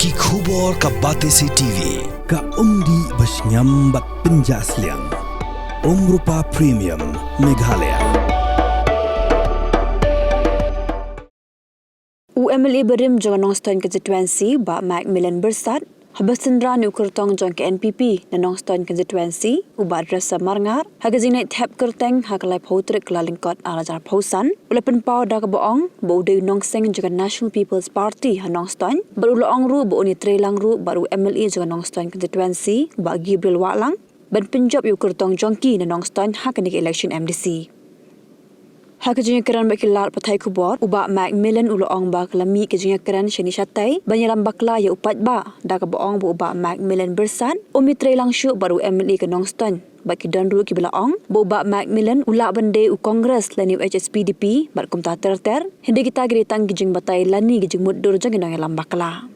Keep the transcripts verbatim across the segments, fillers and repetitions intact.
Ki khubor ka Batesi T V, ka umdih ba shngiam bad pynjah sliang. Umrupa Premium, Meghalaya. U M L A barim jong ka Nongstoiñ Constituency, Bah Macmillan Byrsat, haba synran ïa u kyrtong jong ka N P P na Nongstoiñ Constituency, u Bah Dresser Marngar, ha ka jingleit thep kyrteng ha ka laiphew tarik Kyllalyngkot arhajar arphew san, u la pynpaw da kaba ong ba u dei u nongseng jong ka National People's Party ha Nongstoiñ, bad u la ong ruh ba un ïatreilang ruh bad u M L A jong ka Nongstoiñ Constituency, Bah Gabriel Wahlang, ban pynjop ïa u kyrtong jong ki na Nongstoiñ ha kane ka election M D C. Ha ka jingïakren bad ki lad pathai khubor, u Bah Macmillan u la ong ba ka la mih ka jingïakren shane shatei ban ïalam bakla ïa u paidbah, da kaba ong ba u Bah Macmillan Byrsat um ïatreilang shuh bad u M L A ka Nongstoiñ. Bad ki don ruh kiba la ong ba u Bah Macmillan u lah ban dei u Congress lane u H S P D P bad kumta ter ter, hynrei kita ki dei tang ki jingbatai lane ki jingmutdur jong ki nongïalam bakla.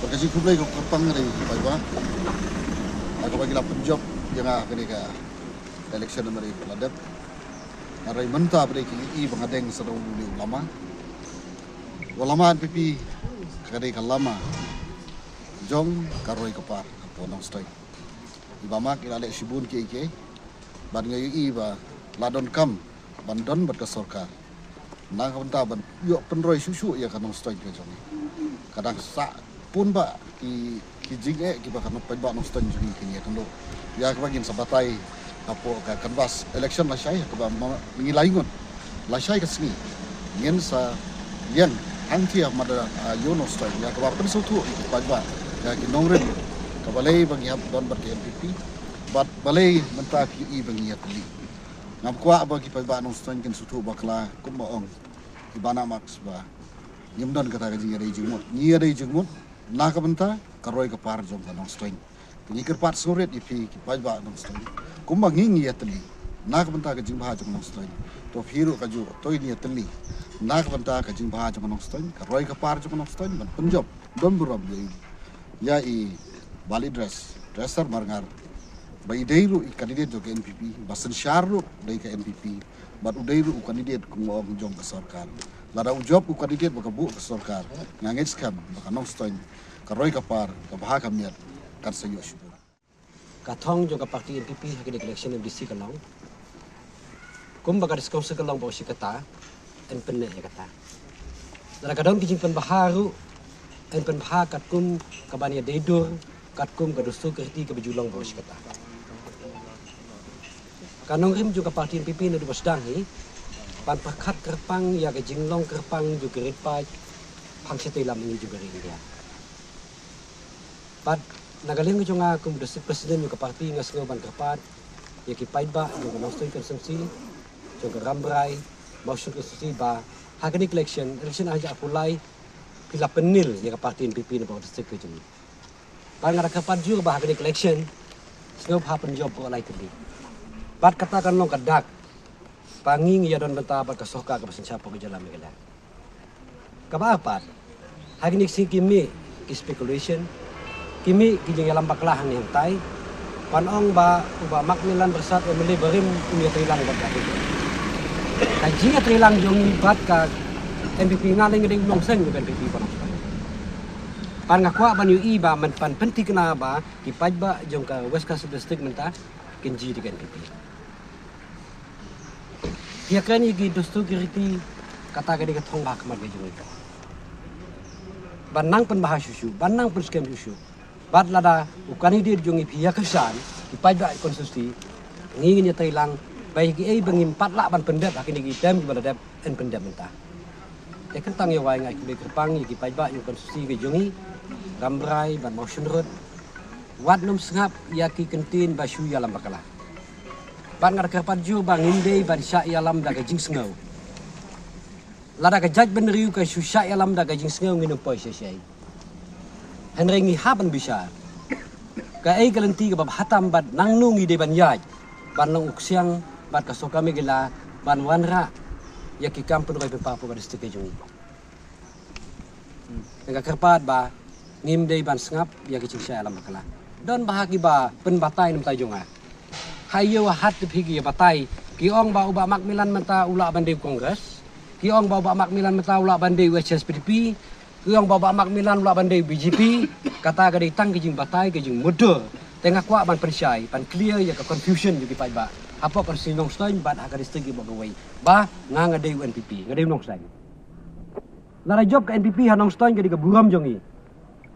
Bad ka jingkhublei ka kyrpang ïa ki paidbah ha kaba ki la pynjop ïa nga ha kane ka election ba la dep. Hynrei mynta ba dei ki ïohi ba nga deng sa da u lama, u lama N P P, ka dei ka lama jong ka roi ka par hapoh Nongstoiñ. I Bah Mac i la leh shibun kiei kiei bad nga ïohi ba la donkam ban don bad ka sorkar na ka bynta ban ïoh pynroi shuh shuh ïa ka Nongstoiñ ka jong ngi. Ka dang sah pun ba ki, ki jingeh kiba ka paidbah Nongstoiñ jong ngi kin ïakynduh ïa kaba ngin sa batai hapoh ka canvass election lashai, ha kaba ma, ngi la ïngut lashai ka sngi ngin sa ïeng hangthie ha madan, ah, ïew Nongstoiñ ïa kaba pynsngewthuh ïa ki paidbah, ïa ki nongrim, ka balei ba ngi hap don bad ka N P P bad balei mynta ki ïohi ba ngi ïatylli. Ngam kwah ba ki paidbah Nongstoiñ kin sngewthuh bakla kumba ong i Bah Mac ba ngim don kata ka jingïadei jingmut. Ngi ïadei jingmut na ka bynta ka roi ka par jong ka Nongstoiñ. Te ngi kyrpad sngewrit ïa phi ki paidbah Nongstoiñ, kumba ngi, ngi ïatylli na ka bynta ka jingbha jong Nongstoiñ, to phi ruh kajuh to ïatylli na ka bynta ka jingbha jong Nongstoiñ, ka roi ka par jong Nongstoiñ, ban pynjop don burom ïa i, ïa i Bah Dres, Dresser Marngar, ba i dei ruh i candidate jong ka N P P, ba synshar ruh dei ka N P P, bad u dei ruh u candidate kumba ong jong ka sorkar. Lada u jop u candidate bad ka buh ka sorkar, nga ngeit skhem ba ka Nongstoiñ, ka roi ka par, ka bha ka miat kan sa ïoh shibun. Ka thong jong ka party N P P ha kane ka election M D C ka long, kumba ka District Council ka long ba u shi katta, yn pynneh ïa kata. Lada ka don ki jingpynbha ruh, yn pynbha katkum kaban ïadei dur, katkum ka dustur ka riti kaba ju long ba u shi katta. Ka nongrim jong ka party N P P naduh ba sdang hi ban pyrkhat kyrpang ïa ka jinglong kyrpang jong ka rit paid phang shatei lam ngi jong ka ri India. Bad na ka liang jong nga kum u District President jong ka party nga sngew ban kyrpad ïa ki paidbah jong ka Nongstoiñ Constituency, jong ka Rambrai, Mawshynrut Constituency ba ha kane ka election, election arhajar arphew lai, phi la pynnil ïa ka party N P P na ka district ka jong ngi. Bad nga da kyrpad jur ba ha kane ka election sngewbha pynjop baroh lai tylli. Bad kata kan long ka dak ba ngi ngi ïadon bynta bad ka sorkar kaba synshar hapoh ka jylla Meghalaya. Kaba ar pat, ha kine ki sngi ki mih ki speculation, ki mih ki jingïalam bakla hangne hangtai ban ong ba u Bah Macmillan Byrsat, M L A barim, um ïatreilang bad ka N P P. Ka jingïatreilang jong ngi bad ka N P P, nga lei nga dei u nongseng jong ka N P P, ban ong shuh. Bad nga kwah ban ïohi ba men, ban pynthikna ba ki paidbah jong ka West Khasi Hills District mynta kin jied ïa ka N P P. Ïa kane ki dustur ki riti, kata ka dei ka thong ba ha khmat ka jong ngi. Ban nang pynbha shuh shuh, ban nang pynskhem shuh shuh. Bad lada u candidate jong ngi phi ïa kyrshan, ki paidbah constituency, ngi ngin ïatreilang ba ïa kiei ba ngim pat lah ban pyndep ha kine ki term kiba la dep, yn pyndep mynta. Te kyntang ïa wai nga ai khublei kyrpang ïa ki paidbah jong ka constituency ka jong ngi, Rambrai bad Mawshynrut. Wat nym sngap ïa ki kyntien ba shu ïalam bakla. Bad nga da kyrpad jur ba ngim dei ban shah ïalam da ka jingsngew. Lada ka jaitbynriew ka shu shah ïalam da ka jingsngew, ngin ym poi shisha. Hynrei ngi hap ban bishar kaei ka lynti kaba bha tam bad nangno ngi dei ban ïaid ban long u ksiang bad ka sorkar Meghalaya ban wanrah ïa ki kam pynroi pynpar hapoh ka district ka jong ngi. Nga kyrpad ba ngim dei ban sngap ïa ki jingshah ïalam bakla. Don bha kiba pynbatai na ka bynta jong nga. Ha ïew ha hat te phi ki ïa batai, ki ong ba u Bah Macmillan mynta u lah ban dei u Congress, ki ong ba u Bah Macmillan mynta u lah ban dei u H S P D P, Ki ong ba Bah Macmillan u lah ban dei u BJP, kata ka dei tang ka jingbatai, ka jingmudui. Te nga kwah ban pynshai, ban clear ïa ka confusion jong ki paidbah. Hapoh ka Nongstoiñ bad ha ka district kiba kawei. Ba nga nga dei u NPP, nga dei u Nongstoiñ. Lada jop ka NPP ha Nongstoiñ ka dei ka burom jong ngi.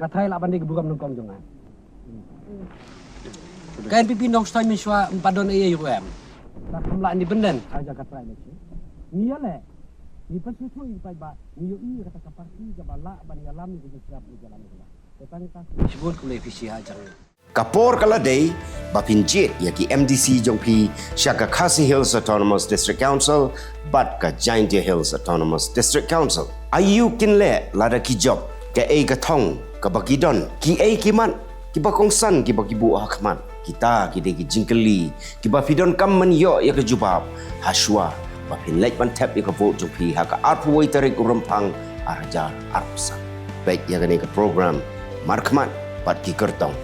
Nga tharai lah ban dei ka burom nyngkong jong nga. Ka NPP Nongstoiñ mynshuwa ym pat don ei ei ruh em. Ka kham lah independent ha ka jaka trai election. Ngi ïaleh. Ngi pynsngewthuh ïa ki paidbah. Ngi ïohi ïa kata ka party kaba lah ban ïalam ïa ka jingshyiap ïa ka jingïalam ïa ka. Te tang ita shibun khublei phi shihajar. Ka por ka la dei ba phin jied ïa ki MDC jong phi sha ka Khasi Hills Autonomous District Council bad ka Jaintia Hills Autonomous District Council. Aïu kin leh lada ki jop, kaei ka thong kaba ki don, kiei ki mat kiba kongsan kiba ki buh ha khmat? Kita ki dei ki jingkylli kiba phi donkam ban ïoh ïa ka jubab hashwa ba phin leit ban thep ïa ka vote jong phi ha ka arphew wei tarik u Rymphang ar hajar arphew san. Peit ïa kane ka program Markhmat bad ki kyrtong.